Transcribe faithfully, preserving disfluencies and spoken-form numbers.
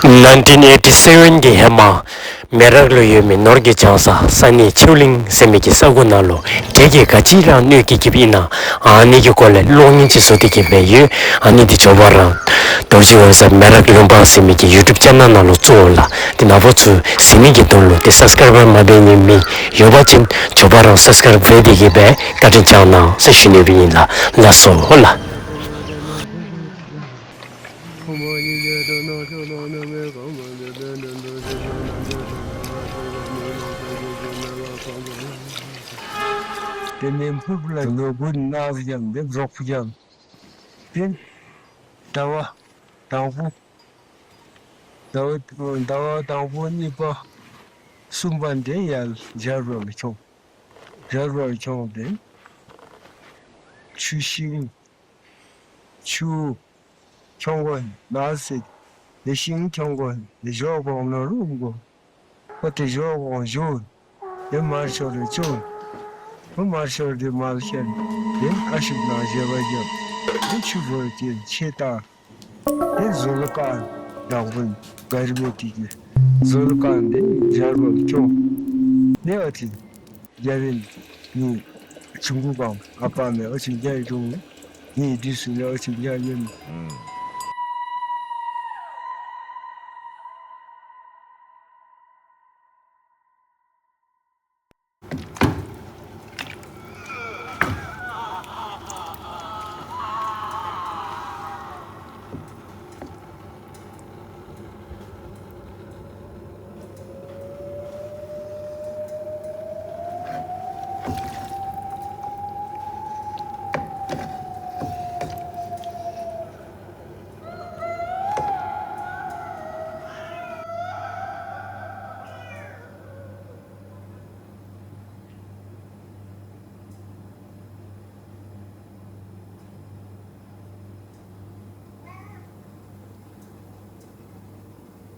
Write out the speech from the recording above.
nineteen eighty seven གྱི་ཧེ་མ། མེ་རག་ལ་ཡོད་མི་ནོར་གྱི་ལྗང་ས་ས་གནས་ཆོས་གླིང་ཟེར་མི་གི་ས་ཁུལ་ནང་ལོ་བགྲེས་ཀྱི་ག་ཅི་རང་གནོད་ཀྱི་ཀྱི་ཡིན་ན། ཨ་ནི་གི་སྐོར་ལས་གློག་བརྙན་ཅིག་བཟོ་དེ་གི་བས་ཡོད། ཨ་ནི་དེ་ཇོ་བ་རང་རྡོ་རྗེ་འོད་ཟེར་མེ་རག་ལུང་པ་ཟེར་མི་གི་ཡུ་ཊུབ་ཅེ་ནལ་ནང་ལོ་བཙུགས་འོང་ལ། དེ་ནག་པོ་ཚུ་གཟིགས་མི་གི་དོན་ལོ་དེ་སབ་སི་ཀ་རེབ་མ་བྱས་མི་མི་ཡོད་པ་ཅིན་ཇོ་བ་རང་སབ་སི་ཀ་རེབ་བྱས་དེ་གི་བས་བཀའ་དྲིན་བསྐྱང་གནང་ཟེར་ཞུ་ནི་བི་ཡིན་ལ། ལགས་སོ་ལ། དེ་ནས་ཕུར་བུ་ལ་ལོ་དགུ་ནགས་བཞག་འདི་རོགས་བཞག་འདི་ཟླ་བ་དང་པོ། ཟླ་བ་ཟླ་བ་དང་པོ་གཉིས་པ་གསུམ་པ་འདི་ཡར་འཇར་བ་ལ་ཁྱོང་། འཇར་བ་ལ་ཁྱོང་སྟེ་ཆུ་ཤིང་། ཆུ་ཁྱོང་གོ་ནགས་སེ། དེ་ཤིང་ཁྱོང་གོ་དེ་ཞོག་གོང་ནོར་འུ་གོ། ཨོ་དེ་ཞོག་གོང་ཞོག་དེ་མར་ཤོར་རེ་ཅོ། ཨོ་མར་ཤོར་དེ་མར་ཤར། དེ་ཨ་ཤུག་ནང་བཞེས་པ་རྒྱབ། དེ་ཆུ་བོར་དེ་ཆེ་ཏ། དེ་ཟོ་ལ་ཀ་དང་པོ་གར་བེ་དེ་གི་ཟོ་ལ་ཀ་འདི་འཇར་བ་ལ་ཁྱོང་། དེ་ཨ་དེ་རྒྱ་བན་ནི་ཆུང་གུ་གང་ཨ་ཕ་མེ་ཨ་ཆུང་རྒྱ་ཡི་ཏུང་། ངའི་དུས་སུ་ལ་ཨ་ཆུང་རྒྱ་ཡོད་ནི།